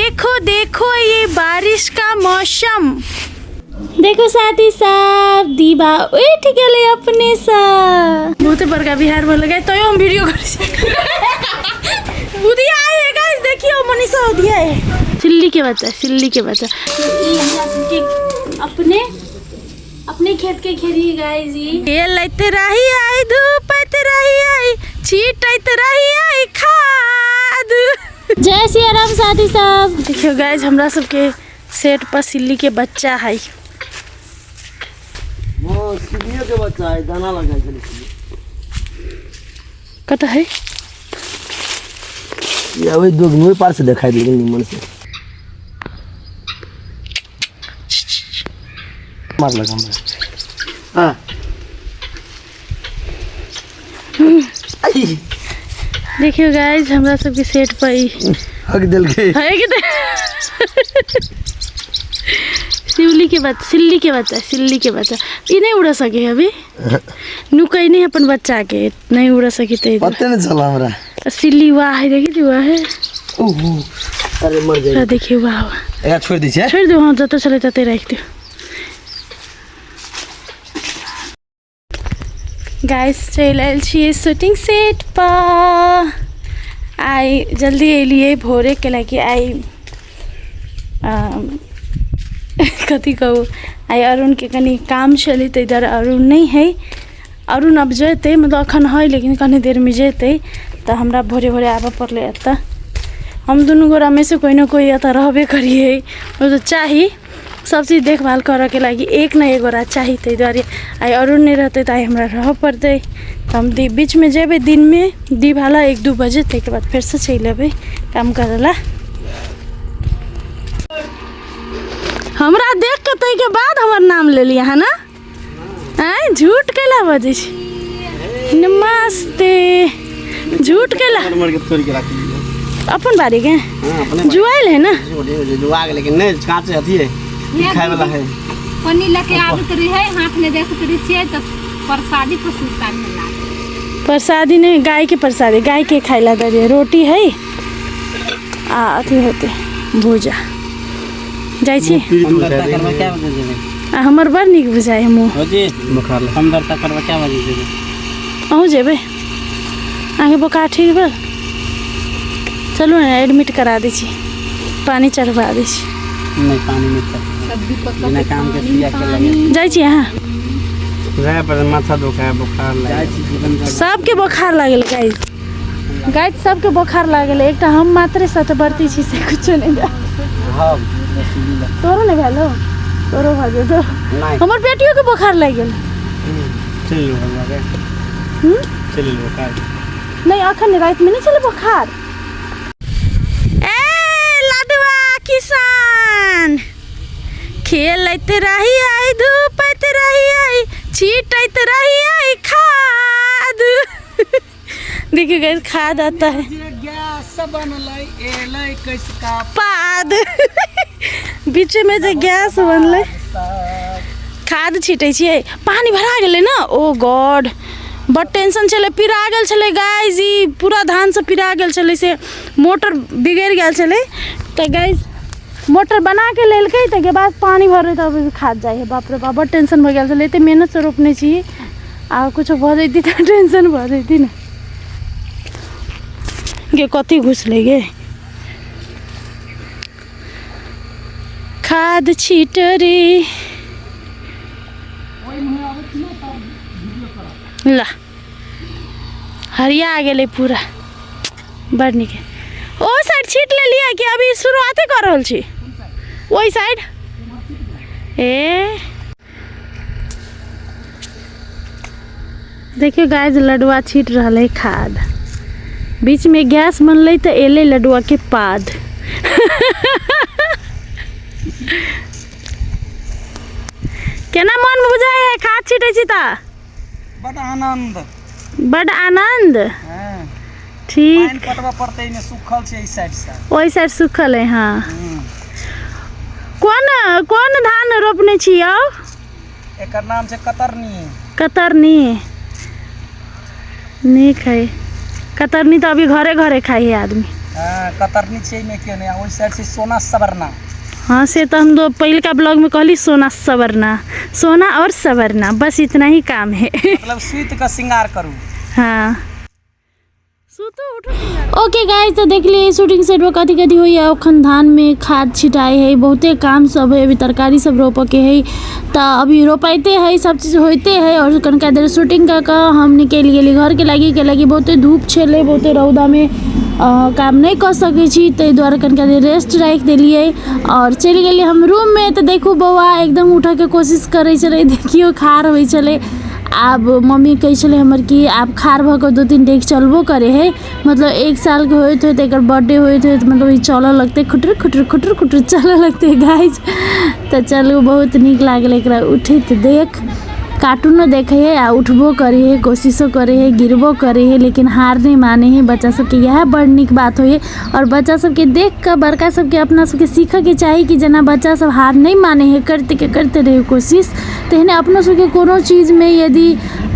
देखो देखो ये बारिश का मौसम। देखो साथी सब दीवा उठ गेलै अपने से। बहुते बड़का बिहार भऽ गेलै, तैयो हम वीडियो करै छी। बुधिया है गाइस, देखियो मनीषा बुधिया है। सिल्ली के बच्चा, सिल्ली के बच्चा। ई हमरा सबके अपने अपने खेत के खेरी गाइस। ई खेलैत रही आई, धूपैत रही आई, छीटैत रही आई खाद। जय सिया राम साथी सब। देखियो गाइस, हमरा सबके सेट पर सिल्ली के बच्चा है। वो सिल्लियो के बच्चा है, दाना लगा छलै। कतऽ है? ये ओहि दोगुए पार से देखाइ देलकै निमन से। मारलक हमरा। हाँ देखियो गाइस, हमरा सबके सेट पर ई हक देलकै। है कि सिवली के बच्चा, सिल्ली के बच्चा, सिल्ली के बच्चा। ई नहीं उड़ सके अभी, नुकै नहीं अपन बच्चा के, नहीं उड़ सकी ते। पते नहीं चला हमरा। सिल्ली वाह है, देखी वाह है। ओहो, अरे मर जाए। देखियो वाह वाह। एकरा छोड़ दै छै। छोड़ दो, हाँ, जतऽ चले तते राखि दियो। गाइस, चलि आयल छियै शूटिंग सेट पर। आइ जल्दी एलियै भोरे, कैलाकि आइ कथी कहू, आइ अरुणके कनि काम छलै, ताहि दुआरे अरुण नहि हइ। अरुण अब जेतै, मतलब एखन हइ लेकिन कनि देरमे जेतै, तऽ हमरा भोरे भोरे आबऽ पड़लै एतऽ। हम दुनू गोरामे से कोइ ने कोइ एतऽ रहबे करियै, मतलब चाही सब चीज देखभाल करऽके लागि एक ने एक गोरा चाही। ताहि दुआरे आइ अरुण नहि रहतै तऽ आइ हमरा रहऽ पड़तै। तऽ हम बीचमे जेबै दिनमे दिभाला 1-2 बजे, ताहिके बाद फेरसँ चलि अयबै काम करऽ लए। हमरा देख कऽ ताहिके बाद हमर नाम लेलियै अहाँ ने? आँय, झूठ कैला बजै छी? नमस्ते। झूठ कैला? मर के तोड़ के राख लियै। अपन बाड़ी के? हाँ, अपने। जुआइल है ना? जुआ गेलै लेकिन नहि, काँचे अथी है, ई खाय वाला है। पन्नी लके आबैत रहै, हाथ में देखैत रहै छियै तऽ प्रसादी पर सुरता भेला। प्रसादी नहीं, गाय के प्रसादी, गाय के खाय ला दे। रोटी है आ अथी होते भूजा। जाइ छी। हम दर्ता करबा क्या बजे जेबै? आ हमर बड़ नीक बुझाइ है मुँह। हो जी, बुखार। हम दर्ता करबा क्या बजे जेबै? अहूँ जेबै? अहाँके बोखार ठीक भेल? चलू ने, एडमिट करा दै छी, पानी चढ़बा दै छी। नहि, पानी नहि चढ़, बिना काम के सुइया के लगे। जाइ छी अहाँ? जाय पर माथा दुखाय, बुखार लागे। सबके बोखार लागल गाइस, गाइस, सबके बोखार लागल, एकटा हम मात्रे सतबरती छी से कुछो नहि भेल। हाँ। तोरो नहि भेल हौ? तोरो भऽ जेतौ। नहि। हमर बेटियोके बोखार लागि गेल। चलि गेल। हूँ? चलि गेल बुखार। नहि, अखन रातिमे नहि छलै बोखार। ए लडुआ किसान, खेलैत रही आई, धूपैत रही आई, छीटैत रही आई खाद। देखियो गाइस, खाद आता है। गैस बनलै एलै कैसका पाद। बीच में जे गैस बनलै, खाद छीटै छियै। पानि भरा गेलै ने, ओ गॉड, बड टेंशन छलै। पिरा गेल छलै गाइस, ई पूरा धान सब पिरा गेल छलै, से मोटर बिगड़ि गेल छलै। तऽ गाइस, मोटर बना के लेलकै, ताहिके बाद पानि भरै तब खाद जाइ है। बाप रे बाप, बड टेंशन भऽ गेल छलै। एते मेहनतसँ रोपने छी आ कुछो भऽ जैती तऽ टेंशन भऽ जैती ने। गे, कथी घुसलै गे? खाद छीट रे। ला, हरिया गेलै पूरा, बड़ नीक। ओ साइड छीट लेलियै कि अभी शुरुआते कऽ रहल छी ओहि साइड? ए देखियौ गाइस, लडुआ छीट रहल है खाद। बीच में गैस बनलै तऽ एलै लडुआ के पाद। केना मन बुझाइ है खाद छीटै छी तऽ? बड आनंद। बड आनंद। हाँ। ठीक। पानि पटबऽ पड़तै ने, सुखल छै एहि साइड से। ओहि साइड सुखल है, हाँ। कोन कोन धान रोपने छी यौ? एकर नाम छै कतरनी। कतरनी नीक है। कतरनी तऽ अभी घरे घरे खाइ है आदमी। हाँ। कतरनी छियै एहिमे केओ नहि आ ओहि साइड छै सोना सवरना। हाँ से तो हम दो पहिलका ब्लॉग में कहली, सोना सवरना, सोना और सवरना, बस इतना ही काम है। मतलब सुति कऽ श्रृंगार करू। हाँ, ओके गाइस, तो देख लिए शूटिंग सेट पर कथी कथी होइए। अखन धान में खाद छिटाई है, बहुते काम सब है, अभी तरकारी सब रोपऽ के है, तऽ अभी रोपाइते है, सब चीज होइते है। और कनिका देर शूटिंग कऽ कऽ हम निकलि गेली घरके लागि, के लागि बहुते धूप छलै, बहुते रौदामे काम नहि कऽ सकै छी, ताहि दुआरे कनिका देर रेस्ट राखि देलियै आओर चलि गेलियै हम रूममे। तऽ देखू, बौआ एकदम उठऽके कोशिश करै छलै, देखियौ खाड़ होइ छलै। आब मम्मी कहै छलै हमर कि आब खाड़ भऽ कऽ 2-3 डेग चलबो करै है, मतलब 1 सालके होइत होइत, एकर बर्थडे होइत होइत, मतलब ई चलऽ लगतै, खुटुर खुटुर खुटुर खुटुर चलऽ लगतै गाइज। तऽ चलू, बहुत नीक लागल एकरा उठैत देख। कार्टूनो देखै है आ उठबो करै है, कोशिशो करै है, गिरबो करै है, लेकिन हार नहि मानै है। बच्चा सबके इएह बड़ नीक बात होइ है आओर बच्चा सबके देख कऽ बड़का सबके, अपना सबके सीखऽके चाही कि जेना बच्चा सब हार नहि मानै है, करिते करिते रहै कोशिश, तेहने अपनो सबके कोनो चीजमे यदि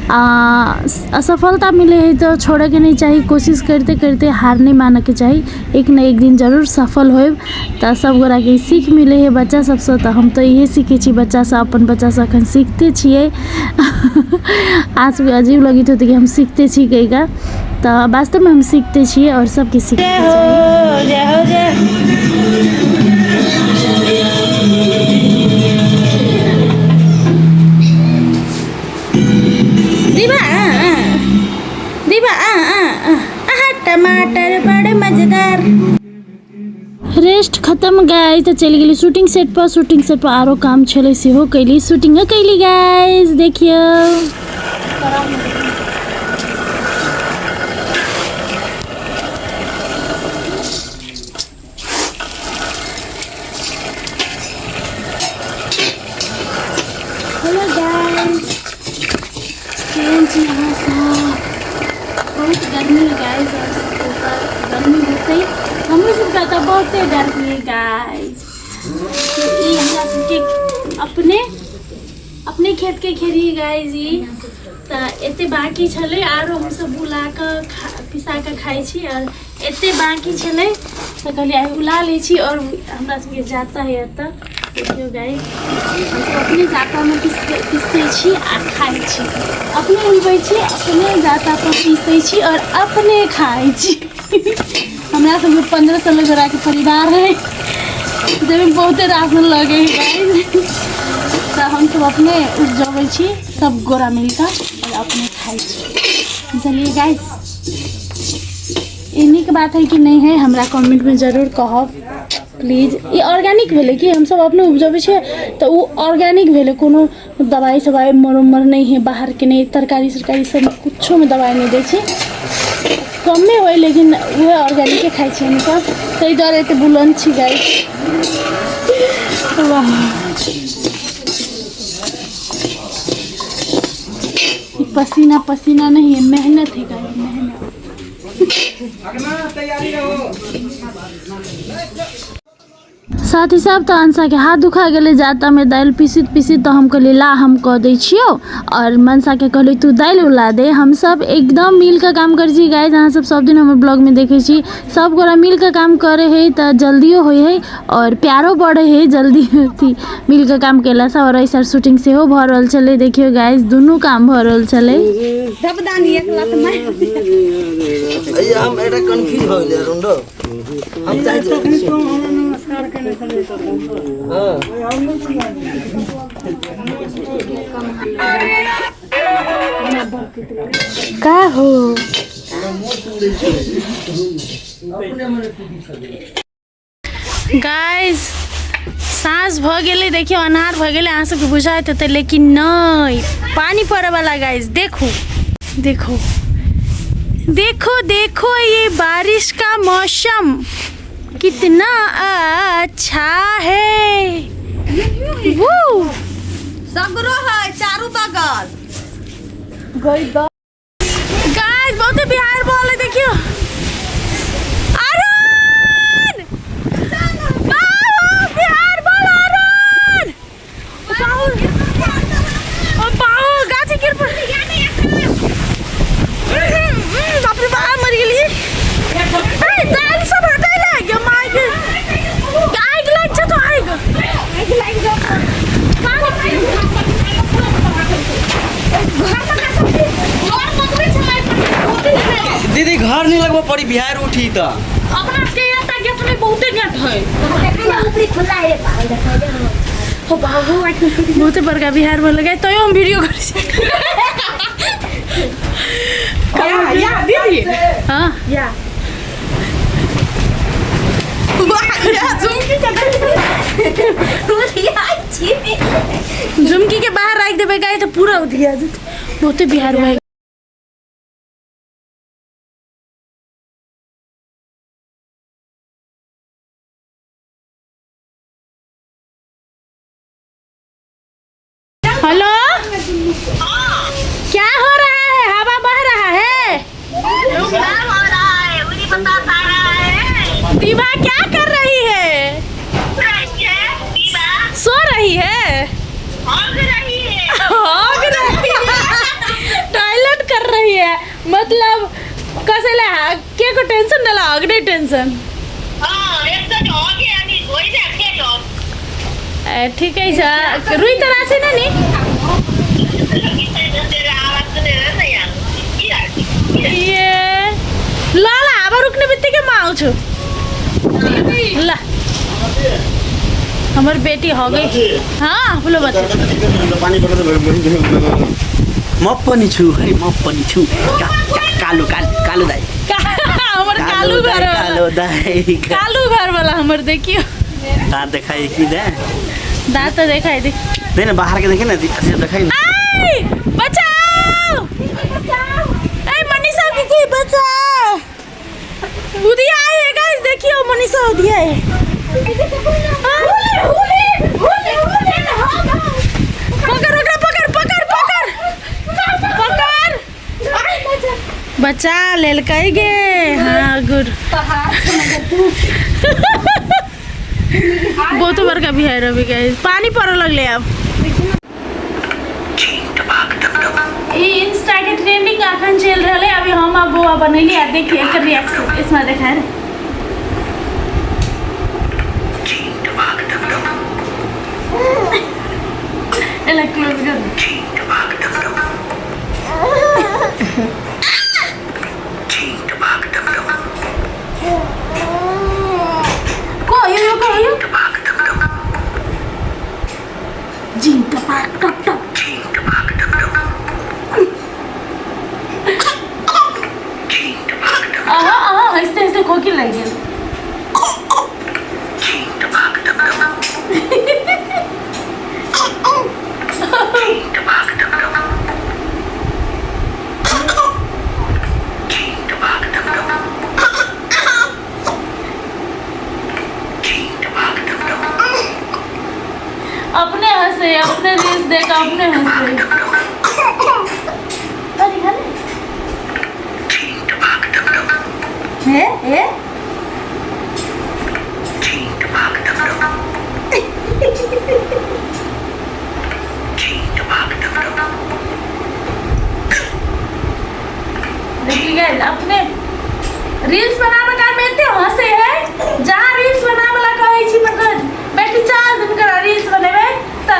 असफलता मिलै है तऽ छोड़ऽके नहि चाही, कोशिश करिते करिते हार नहि मानऽके चाही, एक ने एक दिन जरूर सफल होयब। तऽ सब गोराके ई सीख मिलै है बच्चा सबसँ। तऽ हम तऽ इहे सीखै छी बच्चासँ, अपन बच्चासँ अखन सीखते छियै। अहाँ सबके अजीब लगैत होतै कि हम सीखते छी कहिकऽ, तऽ वास्तवमे हम सीखते छियै आओर सबके सीखऽके चाही। जय हो, जय। दीवा दीवा, आहा, टमाटर बड़े मजेदार। रेस्ट खतम गाइस, तऽ चलि गेली शूटिंग सेट पर। शूटिंग सेट पर आरो काम छलै, सेहो कैली, शूटिंगो कैली। गाइस, देखियौ। हेलो गाइस, केहन छी अहाँ सब? बहुत गर्मी है गाइस, और सबके ऊपर गर्मी होतै, हमरो सबके तऽ बहुते गर्मी है गाइस। ई हमरा सबके अपने अपने खेतके खेरी गाइस। ई तऽ एते बाँकी छलै, आरो हमसब उला कऽ खा पिसा कऽ खाइ छी, आओर एते बाँकी छलै तऽ कहलियै आइ उला लै छी। आओर हमरा सबके जाता है एतऽ, देखियौ गाइस, हमसब अपने जातामे पिसै छी आ खाइ छी, अपने उलबै छी, अपने जाता पर पीसै छी आओर अपने खाइ छी। हमरा सबके 15-16 गोराके परिवार है, जाहिमे बहुते राशन लगै है गाइस। तऽ हमसब अपने उपजबै छी सब गोरा मिलकऽ आओर अपने खाइ छी, बुझलियै गाइस? ई नीक बात है कि नहि है, हमरा कमेंटमे जरूर कहब प्लीज। ई ऑर्गेनिक भेलै कि हमसब अपने उपजबै छियै तऽ ओ ऑर्गेनिक भेलै। कोनो दवाइ सवाइ मर उमर नहि है बाहरके, नहि तरकारी सरकारी सब, कुछोमे दवाइ नहि दै छै, कमे होइ, लेकिन उएह ऑर्गेनिके खाइ छियै हमसब, ताहि दुआरे एते बुलन्द छी गाइस। वाह, ई पसीना पसीना नहीं है, मेहनत है गाइस, मेहनत। तैयारी रहो। साथ ही साथ तऽ अंशाके हाथ दुखा गेलै जातामे दालि पीसैत पीसैत, तऽ हम कहलियै ला हम कऽ दै छियौ, आओर मनसाके कहलियै तू दालि उला दे। हमसब एकदम मिलकऽ काम करै छी गाइस। अहाँ सब सब दिन हमर ब्लॉगमे देखै छी, सब गोरा मिलकऽ काम करै है तऽ जल्दियो होइ है आओर प्यारो बढ़ै है जल्दी अथी मिलकऽ काम केलासँ। आओर एहि शूटिंग सेहो भऽ रहल छलै, देखियौ गाइस, दुनू काम भऽ रहल छलै। भैया, हम एकटा कन्फ्यूज भऽ गेलियै रुंडो, हम चाहै छी। हाँ। का हो गाइस, साँझ भऽ गेलै, देखियौ अन्हार भऽ गेलै, अहाँ सबके बुझाइत हेतै, लेकिन नहि, पानि पड़ऽ वाला गाइस। देखू देखो देखो देखो, ये बारिश का मौसम कितना अच्छा है वो। सगरो है चारू बगल। गाइस, बहुत बिहार बॉल है, देखियो। अरुण बाबू, बिहार बॉल, अरुण बाबू, ओ बाबू, गाछ गिर पड़, बाप रे बाप, मर गेली। ए, दाल सब हटैले। दीदी घर नहीं लगबो पड़ी बिहार उठी त अपना सबके एता गेट में बहुते गेट है। ऊपरी खुला है पागल देखा दे। हो बाबू, बहुते बड़का बिहार में लगाए तैयो हम वीडियो करै छी। या या दीदी। हाँ। या या झुमकी के। झुमकी के बाहर राखि देबै गाय तऽ पूरा उधिया जेतै। बहुते बिहार भए। हेलो, क्या हो रहा है? हवा बह रहा है। दीवा क्या कर रही है? सो रही है, हग रही है, टॉयलेट कर रही है। मतलब कसैलाई के को टेन्सन नला हग्ने टेन्सन। ए ठिकै छ, रुई त रहेको छैन नि। ए ल ल, हावा रुक्ने बित्तिकै म आउँछु ल। हमर बेटी हो गई। हाँ बोलो बच्चा। म पनि छु है, म पनि छु। कालो कालो कालो दाइ। हमर कालू घर वाला। कालो दाइ। कालू घर वाला हमर देखियो। दाँत देखाइ कि दे? दाँत त देखाइ दे। दे न बाहर के देखे न, ऐसे देखाइ न। आइ बचाओ, ए मनीषा दीदी बचाओ, उधिया आए गाइस। देखियो मनीषा उधिया है। पकड़ ओकरा, पकड़ पकड़ पकड़ पकड़, बचा लेलकै गे। हाँ गुड। बहुत बड़का बिहार अभी गाइस, पानी पड़े लगले अब। ई इंस्टा के ट्रेंडिंग अखन चलि रहल है। अभी हम आ बौआ बनैली आ देखिए एकर रिएक्शन इसमें देखा रे। एला क्लोज कर। को यो को यो जिन टपाक टप टप। अहाँ अहाँ हँसते हँसते खोकी लागि गेल। अपने हंसे, अपने रील्स देख अपने हंसे। हे हे देखिए गाइस, अपने रील्स बनाबे काल में एते हंसे है। जहाँ रील्स बनाबे ला कहै छी, मतलब बेटी चल दिन करा रील्स बनेबे त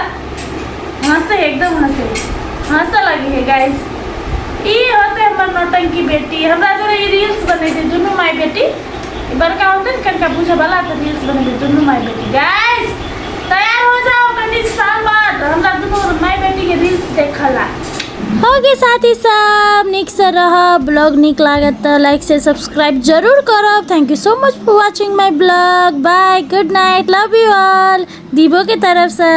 हंसे, एकदम हंसे, हंसे लगी है गाइस। ई होते हमर नौटंकी बेटी। हमरा जोरे ई रील्स बनेते दुनू माय बेटी। ई बड़का होते ने कनका बुझे वाला त रील्स बनेते दुनू माय बेटी। गाइस तैयार हो जाओ, कनी साल बाद हमरा दुनू माय बेटी के रील्स देखला। हो गए साथी सब, निक से रह। ब्लॉग निक लागत त लाइक से सब्सक्राइब जरूर करब। Thank you so much for watching my blog. Bye, good night, love you all, दीबो के तरफ से।